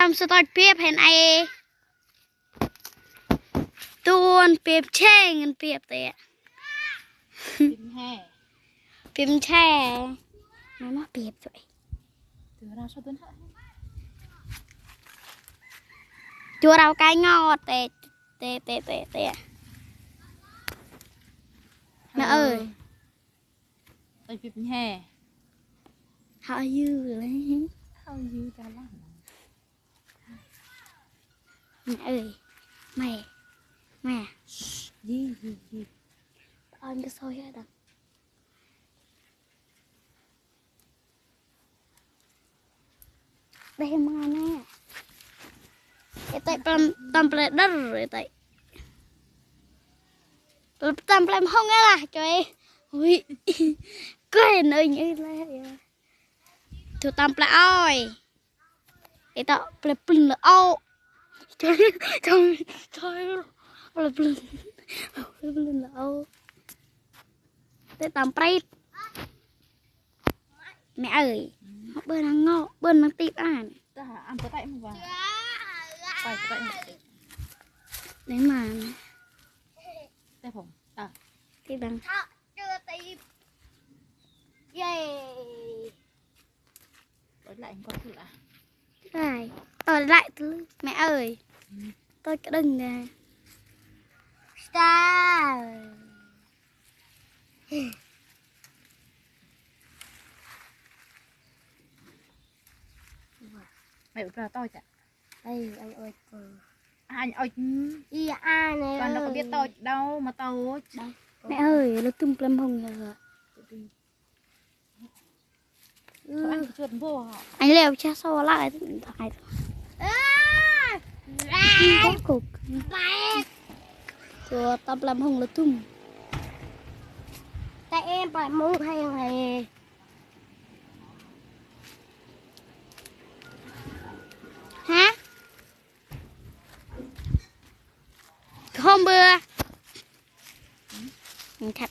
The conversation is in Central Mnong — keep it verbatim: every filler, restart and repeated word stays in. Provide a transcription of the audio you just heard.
Msơ tôch biăp hên ai. Tuôn biăp cheng ngăn biăp tê. Biăp cheng. Mày mă biăp tê. Chua rau cay ngot tê. Tê tê tê tê. Mẹ ơi. Tôch biăp nhhe. How are you? How are you, Đà Lạt? Mẹ ơi. Mẹ. Mẹ. Gì, gì, gì? Anh cứ soi hết à. Đây mà nè. Ê, tê plam, tăm ple đơr, ê, tê. Tăm ple mhông ê lah, trời. Ui. Quên ơi, nhớ là. Thu tăm ple ơi. Ê, tê ple plưng là ô. Trời, trời, trời. Ple plưng. Ple plưng là ô. Tê tăm pret. Mẹ ơi, bơn năng ngô, bơn năng tip ăn. Ta ăn bơ tay mơ ba. Tay bơ tay mơ. Đấy mà. Tay phồng. À. Tip bằng. Ôi lại con thử à. Rồi, tôi lại thứ mẹ ơi. Tôi cái đừng nè. Star. Mày bật ra tôi chả. Ê, anh ơi. Anh ơi. Ê, anh này. Con đâu có biết tôi đâu mà tôi. Mẹ ơi, nó tung plăm hông rồi. Anh leo cha so lại. Có cục. Của tao plăm hông là tung. Tại em phải mua hàng này. Hả? Hôm bữa. Khát